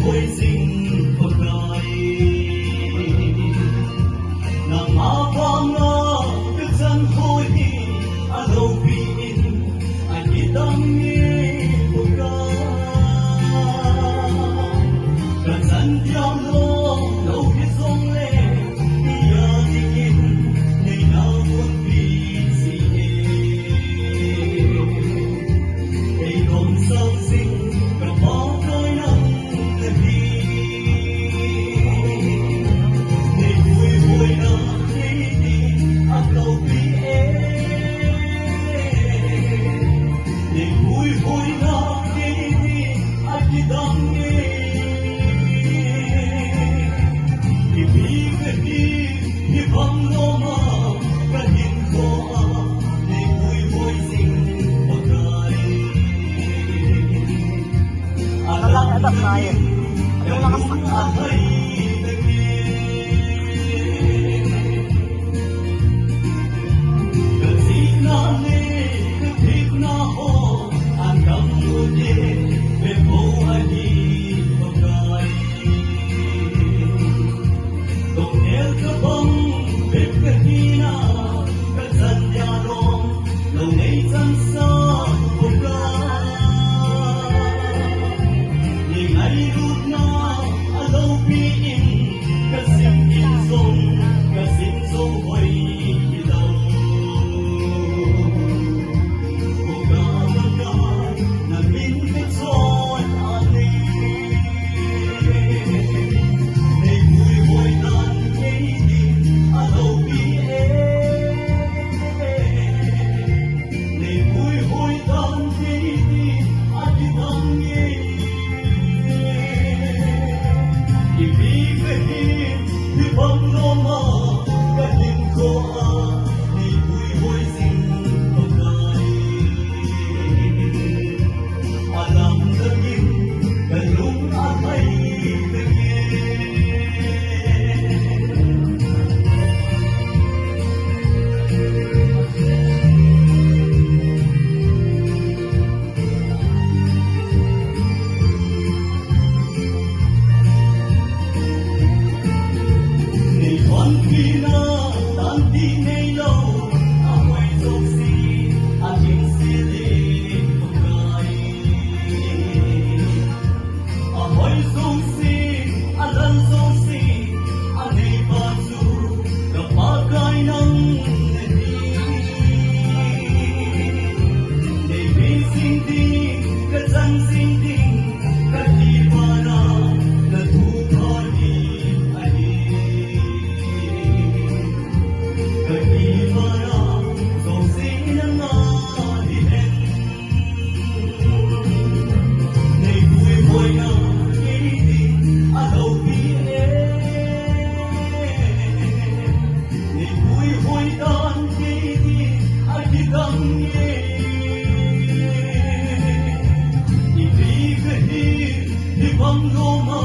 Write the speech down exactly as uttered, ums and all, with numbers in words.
Hoi jing Pakai, nangma vanga kachan hoi hi aloupi in akidang e Pakai. Kachan diam lou, lou hi jongle, iya dingin neina vutpi ji e. Ei lom sang jing ka Pakai nang nahi. Nei puihoina nei ding aloupi e. Nei puihoina nei ding akidang e. Ipi kahi, hibang loma kahinkhoa nei puihoi jing Pakai. Alang adam nai. Alang adam nai. Lou nei chan sang Pakai, nei ngailutna aloupi in, kasim in jong kasim jou hoi hilou. Pakai, Pakai, namin kachon a nei, nei puihoi dan nei ding aloupi e. Nei puihoi dan nei ding akidang e. Ipi kahi, hibang loma kahinkhoa nei puihoi jing Pakai. Alang dangin kalung alhai dangin. Nei panpina tangpi neilou, ahoi jouse, ating sele Pakai. Ahoi jouse, alal jouse, aneipa chu ka Pakai nang nahi. Nei vei jing ding, kachan jing ding, kathi vana, nathu thoi hi ahi. Kathi vana, jouse nanga hihen. Nei puihoina nei ding aloupi e. Nei puihoi dan nei ding akidang e. Ipi kahi, hibang loma